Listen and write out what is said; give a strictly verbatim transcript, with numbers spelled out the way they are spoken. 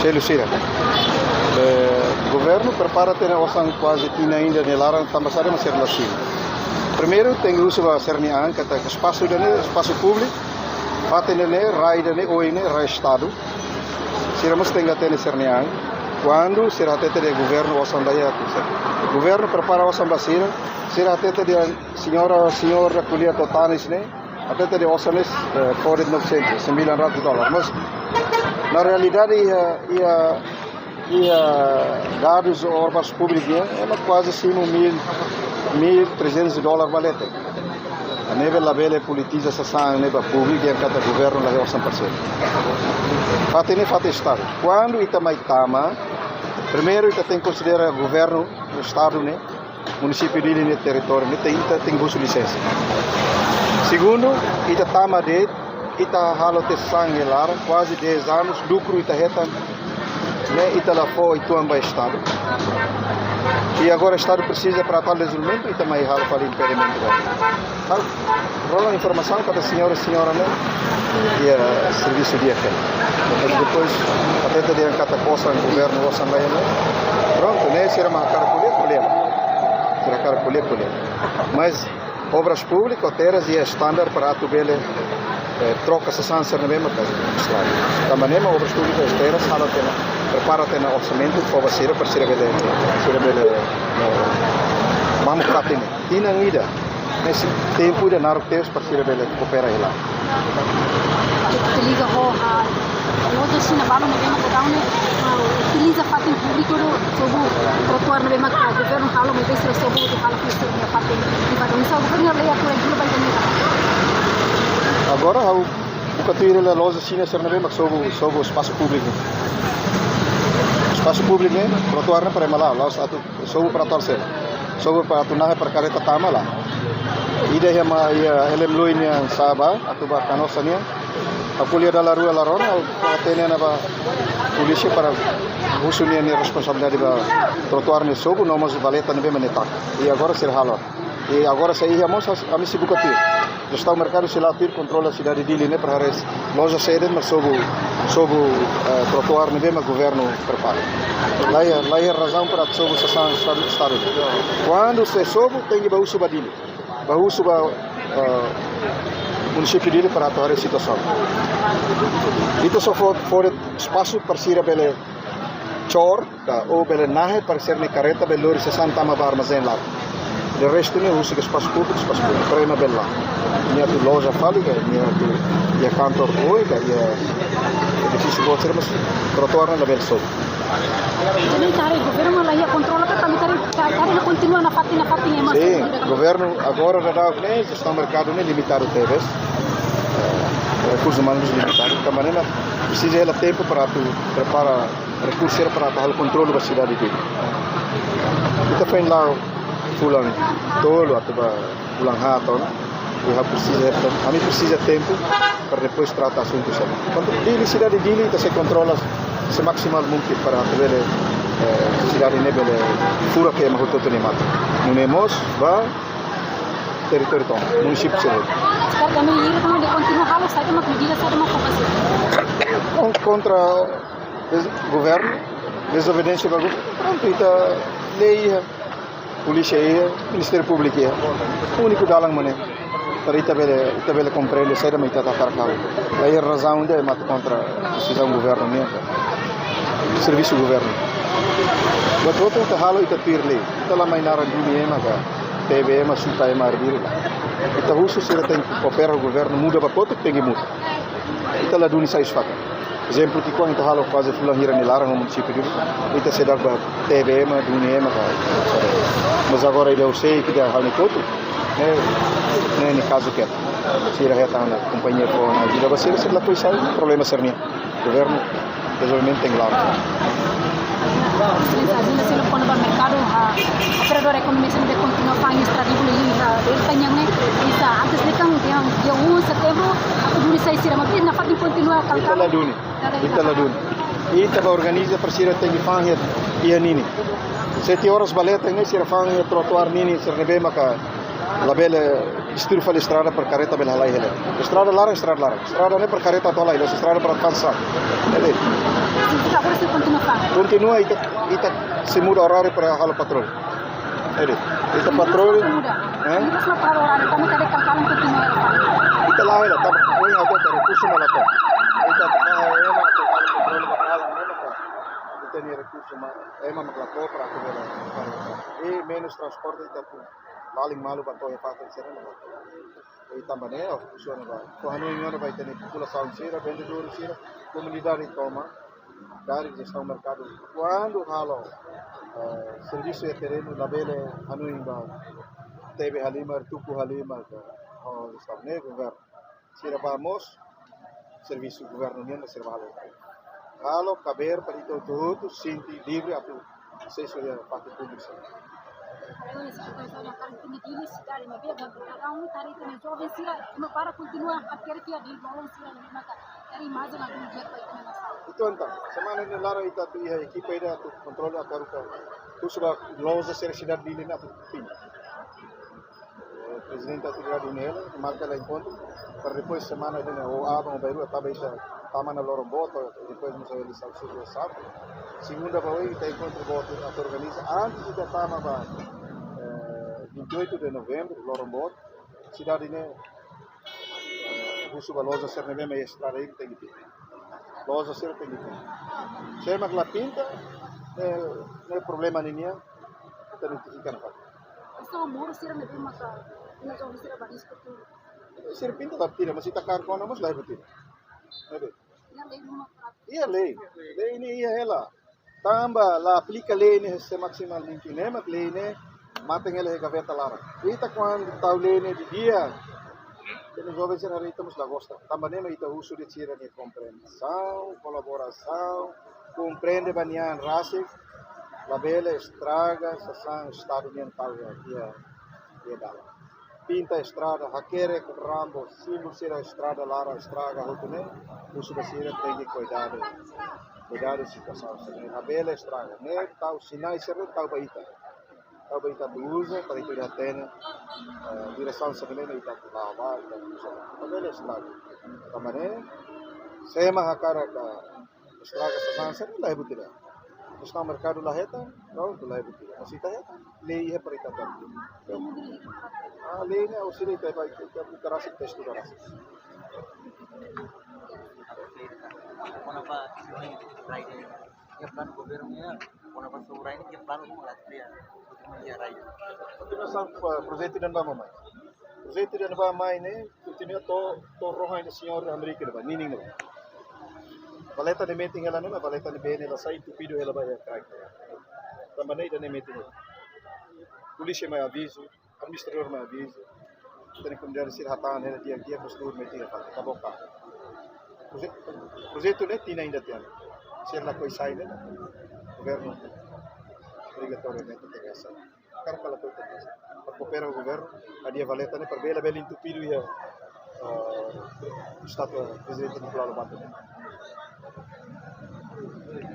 Selu sira. Eh, governu prepara tiha ona osan kuaze tinan ida nia laran, tanba sá mak sira la simu? Primeiru, tenke husu ba sira-nia an katak espasu ida-ne'e espasu públiku, fatin ida-ne'e, rai ida-ne'e, oin ne'e rai Estadu. Sira mós tenke hatene sira-nia an. Kuandu sira hatete dehan governu osan la iha, atu sá? Governu prepara osan ba sira, sira hatete dehan señora, señora ko'alia to'o tanis ne'e, hatete dehan osan ne'e, eh, fó de'it novecentos, sembilan ratus dólar. Mas na realidade, iha, iha, iha dadus obras públikas, eh, ema kuaze simu mil, mil trezentos dólar ba leten. Ne'ebé labele politiza sasán ne'e ba públiku, dehan katak governu la iha osan para sira. Fatin ne'e fatin Estadu. Kuandu ita mai tama, primeiru ita tenke konsidera governu, Estadu ne'e, munisípiu Dili nia territóriu ne'e, ita tenke husu lisensa. Segundu, ita tama de'it, ita halo tiha sasán iha laran, kuaze dez anos, lukru ita hetan, ne'e ita la fó uitoan ba Estadu. I agora Estadu presiza para atu halo dezenvolvimentu, ita mai halo fali impedimentu ba. Halo, rona informasaun katak señora, señora ne'e iha servisu di'ak. Mas depois, hatete dehan katak osan governu, osan la iha ne'e. Prontu, ne'e sira mak hakarak ko'alia, ko'alia. Sira hakarak ko'alia, ko'alia. Mas obras públikas, terras iha standar para atu bele, eh, troka sasán sira ne'ebé mak estraga. Tanba ne'e mak obras públikas, terras halo tiha ona, prepara tiha ona orsamentu, fó ba sira, para sira bele, sira bele, eh, mamuk fatin ne'e. Tinan ida, ne'e tempu ida naruk tebes para sira bele koopera hela. Atu liga ho, ah, loja Xina balu ne'ebé mak daudaun ne'e, ah, utiliza fatin públiku, sobu trotuár ne'ebé mak, ah, governu halo, maibé sira sobu atu halo husi sira-nia fatin privadu. Oinsá governu la iha atu regula ba ida-ne'e? Agora ha'u buka tuir hela loja Xina sira ne'ebé mak sobu, sobu espasu públiku. Espasu públiku ne'e, trotuár ne'e para ema la'o, la'ós atu sobu para atu halo sá? Sobu para atu nahe para karreta tama, lae. Ida iha ma, iha L M Lloyd nian sa'e ba, atu ba Canossa nian. Ha'u ko'alia dala rua la rona, ha'u hatene ona ba polísia para husu nia, nia responsabilidade ba trotuár ne'e sobu, no mós valeta ne'ebé mak ne'e taka. I agora sira halo. I agora sei iha mós, ami sei buka tuir. Jestaun merkadu sei la'o tuir kontrola sidade Dili ne'e para haree loja sé de'it mak sobu, sobu, eh, trotuár ne'ebé mak governu prepara. La iha, la iha razaun para sobu sasán Estadu, Estadu. Kuandu sei sobu, tenke ba husu ba Dili. Ba husu ba, eh, munisípiu Dili para atu haree situasaun. Ita só fó, fó de'it espasu para sira bele cor, ka, ou bele nahe para sira-nia karreta bele lori sasán tama ba armazén laran. De restu ne'e husik espasu públiku, espasu públiku. Para ema bele la'o. Nia atu loja fali ka, nia atu iha kantor boot ka, iha edifísiu boot sira, mas trotuár ne'e labele sobu. Jadi, ita haree governu la iha kontrola ka, tanba ita haree, ita haree kontinua nafatin, nafatin ema. Sin, governu agora daudaun ne'e, jestaun merkadu ne'e limitadu tebes. Eh, rekursus umanus limitadu. Tanba ne'e presiza hela tempu para atu prepara rekursu sira para atu halo kontrolu ba sidade Dili. Ita foin la'o fulan tolu atu ba fulan haat ona. I ha'u presiza, ami presiza tempu para depois trata asuntu sira. Kuandu Dili, sidade Dili, ita sei kontrola se maksimal mungkin para atu bele, eh, sidade ne'e bele furak ema hotu-hotu nia matan. Nune'e mós ba territóriu tomak, munisípiu sira. Sekarang kami ira kami de kontinua halo saida mak medida saida mak fó ba sira. Kon-, kontra des-, governu, dezobedesénsia ba governu, prontu, ita lei iha, polísia iha, Ministériu Públiku iha. Úniku dalan mak ne'e, para ita bele, ita bele komprende saida mak ita hakarak halo. La iha razaun ida mak atu kontra desizaun governu nian. Servisu governu. Buat hotu ita halo, ita tuir lei. Ita la mai naran duni ema ka, tebe ema, suta ema arbiru. Ita husu sira tenke koopera ho governu, muda ba kotuk tenke muda. Ita la duni sai husi fatin. Ezemplu, ki'ikoan ita halo kuaze fulan hira nia laran ho munisípiu Dili. Ita seidauk ba tebe ema, duni ema ka. Mas agora ida husik ita halo nia kotuk. Ne'e, ne'e nia kazu ketak. Sira hetan ona kompañia fó ona ajuda ba sira, sira lakohi sai, problema sira-nian. Governu dezenvolvimentu tenke la'o. Exelénsia, ajuda sira kona-ba merkadu, ah, operadór ekonomia sira ne'ebé kontinua fa'an iha estrada Dili, ah, Delta nian ne'e, oinsá, antes ne'e kan, dia, dia um setembru, atu duni sai sira, maibé nafatin kontinua. Ita la duni. Ita la duni. Ita ba organiza para sira tenke fa'an iha, iha ninin. Sete horas ba leten ne'e sira fa'an iha trotuár ninin, sira ne'ebé maka labele destrui fali estrada para karreta bele halai hela. Estrada laran, estrada laran. Estrada ne'e para karreta atu halai, la'ós estrada para fa'an sasán. Jadi, Signifika agora sei kontinua fali. Kontinua, ita, ita sei muda oráriu para halo patrullu. Jadi, ita patrullu. Muda. Eh? Ita sei para oráriu, tanba karik kalkala kontinua fali. Ita la hela, tanba ohin atu rekursu mak la to'o. Ita atu halo ema atu halo patrullu para halo ema. Ita-nia rekursu mak, ema mak la to'o para atu bele. I menus transporte ita atu lalin malu ba to'o iha fatin sira-ne'e. I tanba ne'e, ó, husu ona ba, fó hanoin ona ba ita-nia populasaun sira, vendedór sira, komunidade tomak, karik jestaun merkadu. Kuandu halo, eh, servisu iha terrenu, labele hanoin ba tebe halimar, tuku halimar, ka, ó, jestaun ne'e, governu. Sira ba mós servisu governu nian, sira ba halo. Halo kabeer para ita hotu-hotu sente livre atu asesu iha fatin públiku. Agora, essa situação na parte de Dili, cidade, na Vila, cada um tá ali também, jovem, sira, uma para continuar a querer que a Dili, balão, sira, na mesma casa. Era imagem na Dili, dia, para ir na sala. Entaun, entaun, semana ne'e laran ita atu iha ekipa ida atu kontrola, atu haruka, husu ba loja sira sidade Dili ne'e atu pinta. Eh, prezidente atu atu hela, marka hela enkontru, para depois semana ida-ne'e, ou aban, ou bainrua, tama ita, tama ona loron boot, depois mós halo eleisaun suku sábadu. Segunda ba oin, ita enkontru boot, atu organiza, antes ita tama ba, eh, vinte e oito de novembro, loron boot, sidade ne'e, eh, husu ba loja sira ne'ebé mak iha estrada ida tenke pinta. Loja sira tenke pinta. Se ema la pinta, eh, ne'e problema ninian, ita identifika ona. Só muru sira ne'ebé maka, ina jovem sira ba diskuti. Sira pinta la tira, mas ita kaer kona mós la iha buat ida. Ne'ebé? Iha lei ruma para. Iha lei. Lei ne'e iha hela. Tanba la aplika lei ne'e se maksimal mungkin ne'e, mak lei ne'e mate hela iha gaveta laran. Ita kuandu tau lei ne'e didi'ak, ita-nia joven sira haree ita mós la gosta. Tanba ne'e mak ita husu de'it sira-nia komprensaun, kolaborasaun, komprende ba nia an rasik, labele estraga sasán Estadu nian tau iha, iha, iha dalan. Pinta estrada, hakerek rambu, símbolu sira estrada laran estraga hotu ne'e, husu ba sira tenke kuidadu. Kuidadu situasaun sira-ne'e, labele estraga. Ne'e tau sinál sira-ne'e tau ba ita. Tau ba ita atu uza, para ita hatene, eh, diresaun sira-ne'e ita atu la'o ba, ita atu uza. Labele estraga. Tanba ne'e, se ema hakarak estraga sasán sira-ne'e la iha buat ida. Jestaun merkadu la hetan, prontu la iha buat ida. Mas ita hetan, lei iha para ita atu. Ah, lei ne'e auxílio ita ba, ita, ita, ita rasik, ita estuda rasik. Kona-ba, iha planu governu nian, kona-ba sasán rai nian, iha planu ruma la kria, iha rai. Kontinuasaun, eh, projetu ida-ne'ebé mai. Projetu ida-ne'ebé mai ne'e, kontinua to'o, to'o rohan ida señór Amériku ne'ebá, ninin ne'ebá. Valeta ne'e metin hela ne'e, valeta ne'ebé ne'e la sai, entupidu hela ba iha kraik. Tanba ne'e ida-ne'e metin hela. Polísia mai avizu, administradór mai avizu. Ita-nia komunidade sira hatán hela di'ak-di'ak, konstrutór metin hela, taboka. Proje-, projetu ne'e tinan ida tiha ona. Se lakohi sai ne'e, governu obrigatoriamente tenke hasai. Karik la ko'alia, para koopera ho governu, hadi'a valeta ne'e para bele, bele entupidu iha, eh, estátua Prezidente Nicolau Lobato.